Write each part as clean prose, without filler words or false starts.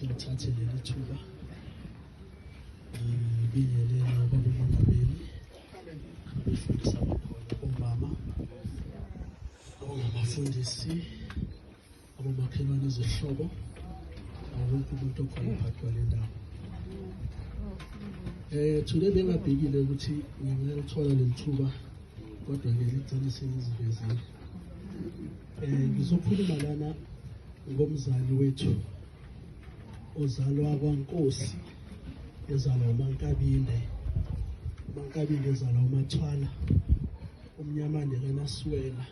Ukuthi ngithathe leli thuba ngibingelele ubaba umongameli, abefundisi abakhona, omama abangabafundisi, abomakhelwane, izihlobo, nawo wonke umuntu okhona phakathi kwale ndawo. Today bengabhekile ukuthi ngingalithola leli thuba, kodwa-ke ligcine selizivezile. Ngizokhuluma lana ngomzali wethu ozalwa kwaNkosi, ezalwa uMankabinde, uMankabinde ezalwa uMathwala, umnyamane kaNaswela.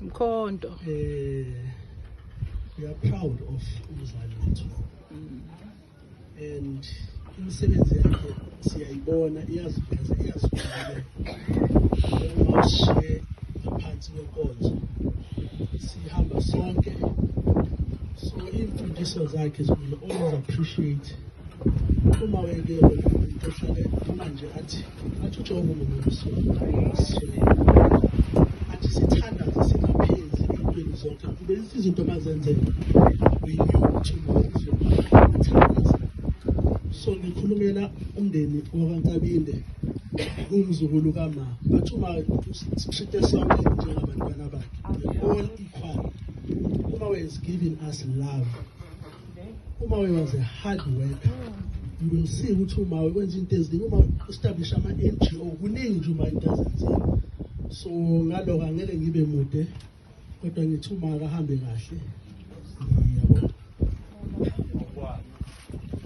Mkhonto. We are proud of umzali wethu and imisebenzi yakhe siyayibona, iyaziveza, iyazikhulumela. Uma ushiye ngaphansi kwenkonzo sihamba sonke, so iy'mfundiso zakhe will always appreciate. Uma weke umuntu ohlale noma nje athi uJehova ungumuntu, athi sithandaze singaphezi ey'ntweni zonke, kube izinto mazenzeka, we knew ukuthi athandaza. So ngikhulumela umndeni wakwaNkabinde, umzukulu kama, but uma sitreat sonke njengabantwana bakhe, we all equal. Uma was giving us love, uma was a hard worker. You will see ukuthi uma wenza into eziningi, uma establish ama-NGO, kuningi nje uma into azenzile. So ngaloko angeke ngibe mude, kodwa ngithi uma akahambe kahle. Ngiyabonga.